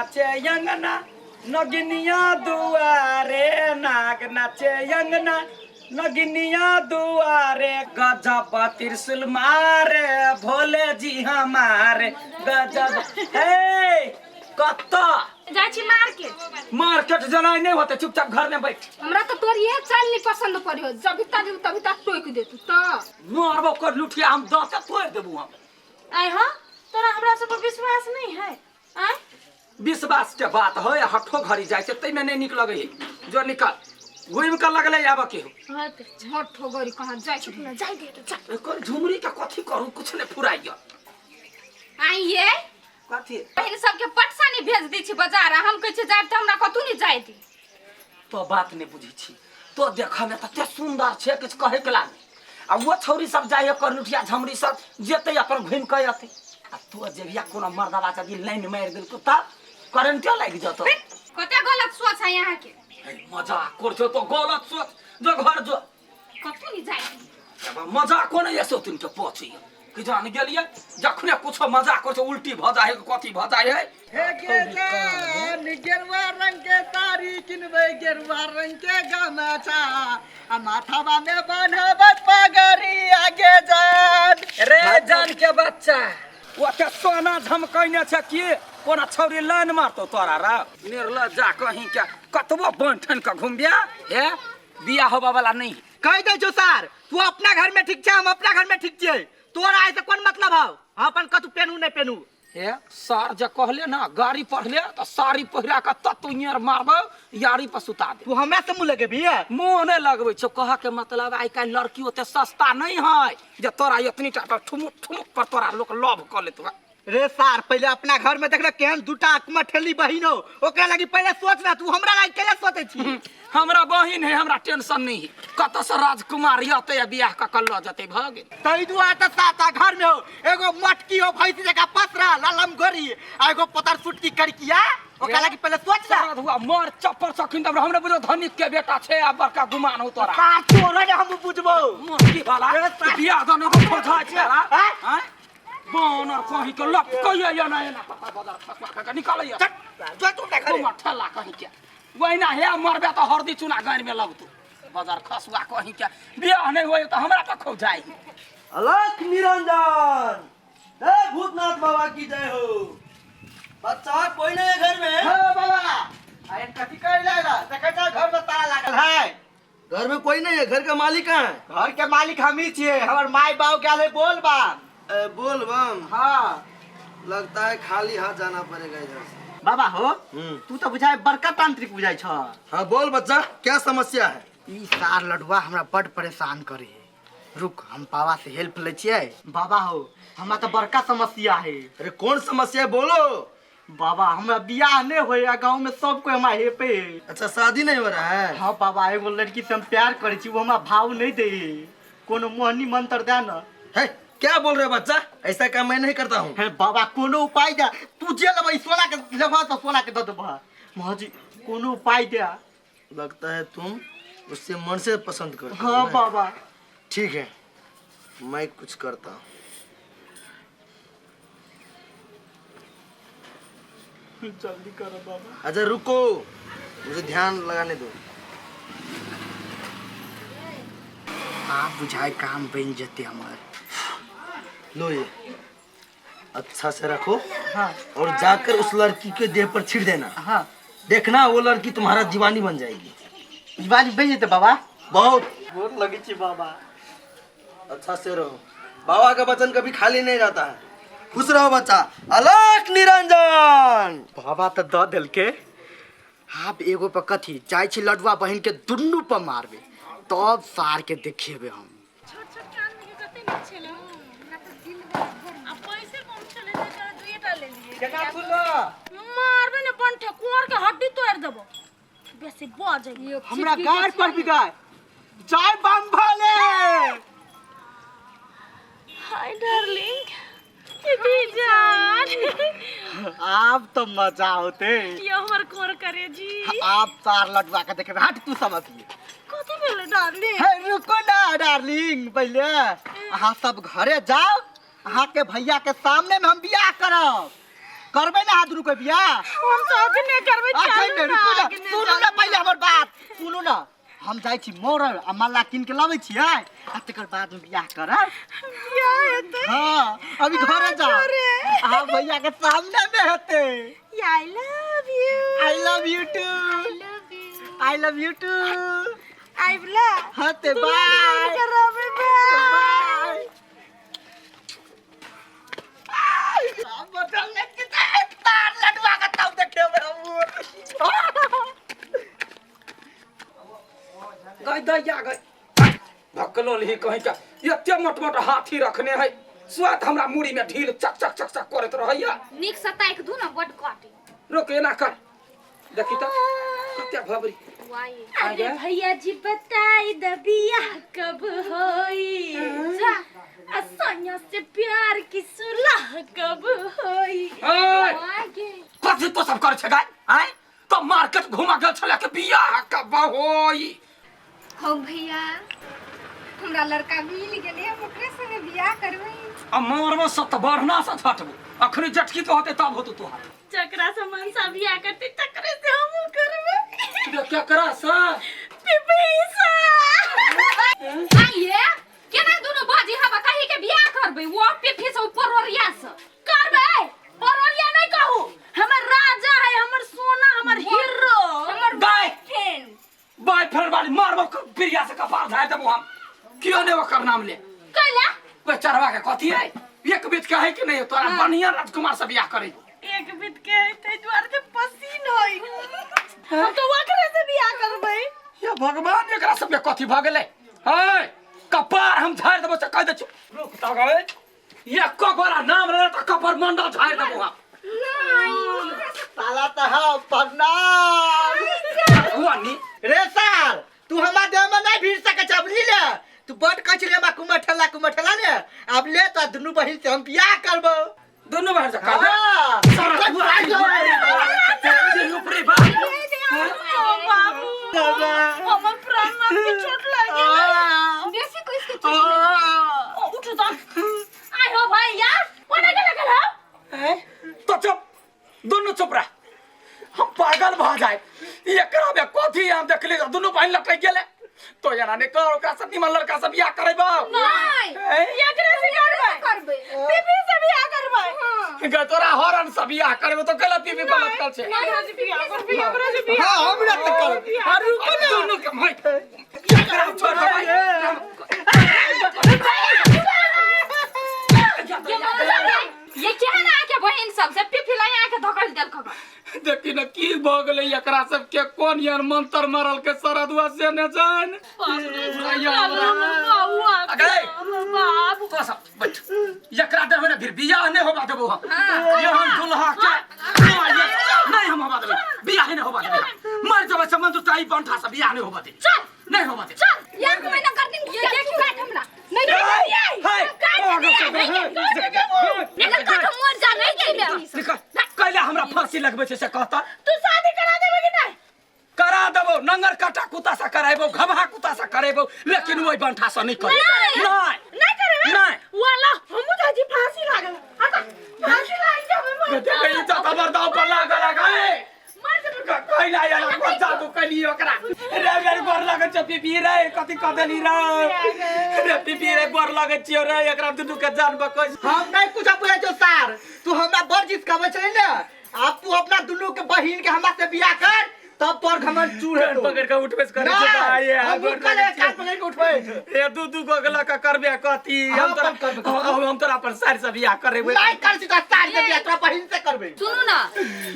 नाचे अंगना नगिनिया दुआरे, नाग नाचे अंगना नगिनिया दुआरे, गजब त्रिशूल मारे भोले जी हमारे गजब। हे कत्ता जाइ छी मार्केट। मार्केट जेनाइ नहि होतै, चुपचाप घर में बैठ। हमरा तऽ तोर इहे चाल नहीं पसंद पड़ियो, जब तक तभी तक टोक देतू तऽ मारबो कर लुठिया, हम दाँते तोड़ि देबू हम। आय हाँ, तोरा हमरा सब पर विश्वास नहीं है? आय विश्वास के बात है, हठो घड़ी जाइ छै ताहिमे नहि नीक लगै है। जो निकल घुमि कऽ लगलै आबऽ के हो। हठो घड़ी कहाँ जाइ छी ना, जाइ दे तो जा। एकर झुमरी के कथी करू, कुछ नहि फुराइया। आइ ये कथी बहिन सबके पटसानी भेज दै छी बाजार, आ हम कहै छी जायब तऽ हमरा कतहु नहि जाय दी। तो बात नहि बुझै छी, तो देखऽ मे तते सुन्दर छै किछु कहै के लागे, आ ओ छौरी सब जाइए करलुठिया झमरी सब जेतै अपन घुमि कऽ अतै, आ तो जेबिया कोनो मर्दबा यदि लाइन मारि देलकौ तऽ करेंटे लागि जतौ। कते गलत सोच है यहाँ के। हे, मजाक कर छौ तो गलत सोच, जो घर जो। कतहु नहि जाय दी। मजाक कोन ऐसो तुम के पहुंची कि जान गेलिए, जखने कुछो मजाक कर छौ उल्टी भ जाय है कथी भ जाय है। हे के जान गेरुआ रंग के साड़ी किनबै, गेरुआ रंग के गमछा आ माथावा में बन्हबै पगड़ी आगे जान। रे जान के बच्चा, ओते सोना झमकैने छै कि कोना छौरी लाइन मारतौ तोरा रे? निर्लज जा कहीं के कतबो बन ठन के घुमबिया हे बियाह होबा वाला नहीं। कह दै छौ सार, तू अपना घर में ठीक छै, हम अपना घर में ठीक छियै, तोरा एहिसँ कोन मतलब हौ? हम अपन कतू पेनू नहि पेनू। हे सर जे कहले ना गाड़ी पढ़ले तो साड़ी पहिरा के तत्व नियर मारबो यारी पर सुता दे। तू हमरा से मुँह लगेबी? मुँह नहीं लगबै छौ, कह के मतलब आइ काल्हि लड़की ओते सस्ता नहीं है जे तोरा एतनी टा पर ठुमुक ठुमुक पर तोरा लोक लव कऽ लेतौ। रे सार, पहिले अपना घर में देखना केहन दूटा अकमठेली बहिन हो, ओकरा लगी पहिले सोच ना, तू हमरा लगी केला सोचै छी? हमरा बहिन है, हमरा टेंशन नहीं है, कतऽ से राजकुमार अतै आ बियाह कऽ कऽ लऽ जेतै, भऽ गेल। तै दुआरे तऽ साता घर में हो एगो मटकी हो भैंस जकाँ पसरा ललम गोरी आ एगो पतर सुटकी करकिया, ओकरा लगी पहिले सोच ना। सारा धुआ मर चप्पर सखिन तब हमरा बुझो धनिक के बेटा छै आ बड़का गुमान हो तोरा। सार तोरा ने हम बुझबौ। मटकी वाला ए, सार। बियाह दान को खोजा छै आँय? आँय? बानर कहीं के लपकैया या ना एना पता बदर फसवा के निकालैया। चल, जो तू ना घरे। तुम ठेला कहीं के वहिना हे मरबे तऽ हरदी चूना गानि में लगतौ। बदर खसुआ कहीं के बियाह नहीं होय तऽ हमरा पर खौ जाय। अलख निरंजन, जय भूतनाथ बाबा की जय हो। बच्चा कोई नहीं है घर में? हाँ बाबा, अरे कथी कर लाला, देखै छ घर में ताला लागल है। घर में कोई नहीं है, घर का मालिक कहाँ है? घर के मालिक हम ही छिए, हमर माय बाप गेल है बोल बम। ए, बोल बम? हाँ। लगता है खाली हाथ जाना पड़ेगा इधर से। बाबा हो, तू तो बुझाय बड़का तांत्रिक बुझाय छ। हाँ बोल बच्चा, क्या समस्या है? ई सार लडुआ हमरा बड परेशान करे है। रुक, हम बाबा से हेल्प लै छियै। बाबा हो, हमरा तो बड़का समस्या है। अरे कौन समस्या है बोलो। बाबा हमरा बियाह नहीं होया, गांव में सब कोई हमरा हेपे है। अच्छा शादी नहीं हो रहा है? हाँ बाबा, एगो लड़की से हम प्यार करे छी, वो हमरा भाव नहीं दे, कोनो मोहनी मंत्र दे ना। है क्या बोल रहे हो बच्चा, ऐसा काम मैं नहीं करता हूँ। हे बाबा कोनो उपाय दे, तू जे लेबै सोना के लेबह तो सोना के दऽ देबह। महाजी कोनो उपाय दे। लगता है तुम उससे मन से पसंद करते हो हाँ ना? बाबा। ठीक है मैं कुछ करता हूँ। जल्दी करो बाबा। अच्छा रुको, मुझे ध्यान लगाने दो। आप बुझाए काम बन जते हमार। लो ये अच्छा से रखो। हाँ। और जाकर उस लड़की के देह पर छिड़ देना। हाँ। देखना वो लड़की तुम्हारा दीवानी बन जाएगी। दीवानी बन जते बाबा? बहुत। बहुत लगी छी बाबा। अच्छा से रहो, बाबा का वचन कभी खाली नहीं रहता है। खुश रहो बच्चा। अलख निरंजन। बाबा तो the देलके, आब एगो पर कथी जाइ छी लडुआ बहिन के दुनू पर मारबे तब सार के देखेबे हम। छोट छोट कान में कते नीक छलै। हमरा तऽ दिल आ पैसे कम छलै तऽ तोरा दुइएटा लेलियै। केना फुलो? मारबे ने बंठे कुंवर के हड्डी तोड़ देबो। बेसी बजै। हमरा गाड़ पर भी गाय जय बम भोले। हाय डार्लिंग, दीदी जान। आब तो मजा होते। ये हमर कोर करे जी। आप तार लडुआ के देखेबे। हट तू समझ लिए। कथी भेलै डार्लिंग? हे रुको ना डार्लिंग, पहले अहाँ सब घरे जाओ, अहाँ के भैया के सामने में हम बियाह करब। करबै ना हाथ रुके बियाह। हम सब नहि करबै। अखन चलू नहि, ना, रुकू ना, अखने सुनू ना चलू। पहिले हमर बात सुनू ना। हम जाइ छी मोरल आ माला कीन के लाबै छी आइ, आ तकर बाद में बियाह करब। बियाह हेतै? हाँ, अभी घरे जाओ। घरे। हाँ, भैया के सामने में हेतै। I love you. I love you too. I love you. I love you too. आइबला हाँ ते बाय। करबै, बाय। बाय। बदल ले के तार लडुआ के तब देखेबै हम। गई दैया गई, भकलो ली कहीं का एते मोट मोट हाथी रखने है, स्वाद हमरा मुड़ी में ढील चक चक चक चक करैत रहैया। नीक से ताकि दू ना, बड काटे। रोक, एना कर, देखी त कते भबरी। वाई। अरे भैया जी, बताई द बियाह कब होई, आ सोनिया से प्यार की सुलह कब होई? ए, आगे। कथी तो सब करे छै गाय? आय तो मार्केट घुमा गेल छले के बियाह कब होई? हो भैया, हमरा लड़का मिल गेलै, हम ओकरे संगे बियाह करबै। आ मारबो सत बढ़ना से छटबो, अखनी जटकी के होते तब होतो तोहार। जकरा से मनसा बियाह करते तकरे से हमहूँ करबै। रे केकरा से? पिपीसा। आइए केना दुनु बाजी हवा कही के बियाह करबै, वो पिफी से ऊपर ओरिया से करबै। परोरिया नहीं कहू, हमर राजा है, हमर सोना, हमर हीरो, हमर गाय फ्रेंड। बॉयफ्रेंड वाली, मारबो बिरिया से कपार झाड़ देबो हम। क्यों ने ओकर नाम ले? कैला? बेचरवा के कथी है, एक बीत के है कि नहीं? तोरा बढ़िया राजकुमार से बियाह करे। एक बीत के है ताहि दुआरे से पसीन होई, हम तो ओकरे से बियाह करबै। ये भगवान, एकरा सब के कथी भऽ गेलै है? कपार हम झाड़ देबो से कह दे छु। रुक त गए, एको गोरा नाम ले त कपार मंडल झाड़ देबो हम। साला त हाँ, प्रणाम। हुआ नी। रे सार, तू हमार देह में नहीं भीड़ सके छ, बुझली ले? तू बड कहै छली हमरा कुमर ठेला, कुमर ठेला ले। आब ले तो दुनू बहिन से हम बियाह करबो। दुनू बहन से करबे? हाँ। सारा हुआ ऊपरे बा। ओ बाबू, हमर प्राण नाथ के चोट लागि गेलै। बेसी कोई के। ओ, उठू त। आइ हो भैया, कोना के लगल हो? तो चुप, दुनू चुप रह, हम पागल भऽ जाए। एकरा में कथी हम देखली, दुनू बहिन लटक गेलै। तो एना नहि कर, ओकरा से निमन लड़का से बियाह करेबो। नहीं। ए? एकरे से करबै। करबै। बीबी से बियाह करबै। गे तोरा हरन से बियाह करेबो तो गलत बीबी बनत कल छै। एकरा से बियाह करबै, एकरा से बियाह। हाँ, हमरा तऽ कर। अरे रुको ना। दुनू के माय एकरा छोड़ देबै। ये केहन आके बहिन सब से पिफिला आके धकल देलक? देखी न की भऽ गेलै एकरा सबके, कोन यार मंत्र मारल के सरदुआ से ने जान। अगे। बाबू। तो सब बैठ, एकरा देबै ने फिर बियाह नहि होबा देबो हम। ये हम दुल्हा के नहीं हम होबा देबै, बियाह नहि होबा देबै। मर जेबै से मंजूर चाही, बंठा से बियाह नहि होबा देबै। चल। नहीं होबा देबै। चल, एक महीना कर दिन ये देखी, काट हमरा नहीं। हे, नहीं। हे, नहीं काट, हम मर जा नहीं के। निकल, कैला हमरा फांसी लगबै छै से कहता। तू शादी करा देबे कि नहीं? करा देबो, नंगर काटा कुत्ता से करेबो, घबहा कुत्ता से करेबो, लेकिन ओहि बंठा से नहीं करे। नहीं। नहीं करेबे? नहीं। वाला हमहू जाइ छी, फांसी लागल। अच्छा, फांसी लागि जाबे, मर। देखे इज्जत हमर दाव पर लागल गए। मर जेबै। कैला यार कोन जादू कैली ओकरा रे? रे गोर लागै छै पीपी रे, कथी कह देली रे? रे पीपी रे, गोर लागै छियो रे, एकरा दुनू के जान बकै। हम नहीं कुछ बुझै छौ सार, तू हमरा बड़ जिस कहबै छली ने। आब तू अपना दुनू के बहिन के हमरा से बियाह कर, तब तोर घमंड चूर कान हेतौ। पकड़ के उठबे करे छै भाई। हम गोर कले लागै कान छियौ। पकड़ के उठबै। ए दू दू गो गला का करबे कथी? हम हाँ, तोरा अपन करबे। हम तोरा अपन सार से बियाह करेबै। नहीं कर छी तोरा सार से बियाह, तोरा बहिन से करबै। सुनू ना,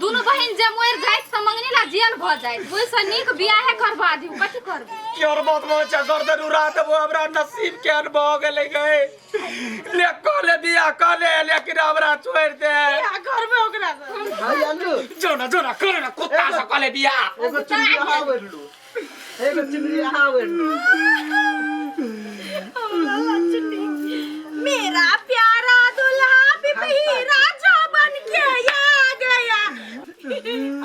दुनू बहिन जे मरि जाइत तऽ मंगनी ला जेल भऽ जाइत, ओहिसँ नीक बियाहे करबा दियौ। कथी करबै? केहन बात भऽ छै, गर्दन उड़ा देबो। हमरा नसीब केहन भऽ गेलै गए। ले कऽ ले बियाह कऽ ले, लेकिन हमरा छोड़ि दे। बियाह करबै ओकरा से। भाई अंजू। जो ना, जो ना, करे ना, कुत्ता से कऽ ले बियाह। एगो चुनरी अहाँ ओढ़लू, एगो चुनरी अहाँ ओढ़लू। हमरा लक्ष्मी, मेरा प्यारा दुल्हा पिपही राजा बन के आ गया।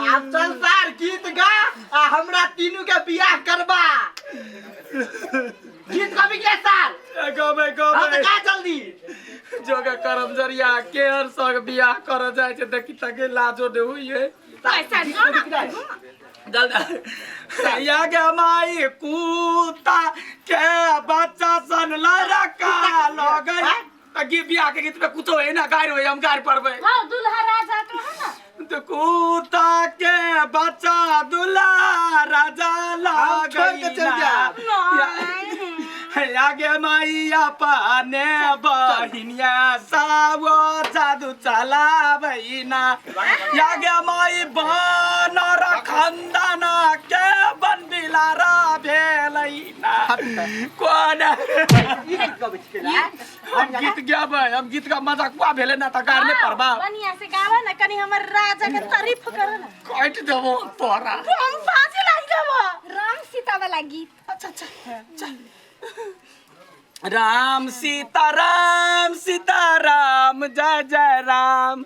आब चल सार, गीत गा आ हमरा तीनू के बियाह करबा। गीत कभी के सार? गबै। हाँ गबै। तऽ गा जल्दी। जोगे करम जरिया केहन संग बियाह कर जाइ छै देखी तके लाजो ने होइए। पैसा जो ना। जल या गे माई, कुत्ता के बच्चा सन लड़का लगै त गीत, बियाह के गीत में कुछो है ना, गारि होय, हम गारि पड़बै। हाँ, दुल्हा राजा के है ना। तो कुत्ता के बच्चा दुल्हा राजा हम छोड़ के लगै चल जाएब। आगे मैया पाने बहिनिया सावो जादू चलाबैना, आगे माई बनर खन्दान के बनबिलार भेलैना। कोन ई गीत गबै छी केला? हम गीत गाबै, हम गीत का मजाकुआ भेलै ना त गार नहि पड़बा। बढ़िया से गावा ना, कनी हमर राजा के तारीफ करो ना। काटि देबो तोरा। हम फांसी लाग देबो। राम सीता वाला गीत। अच्छा अच्छा, चल। राम सीता राम सीता राम जय जय राम।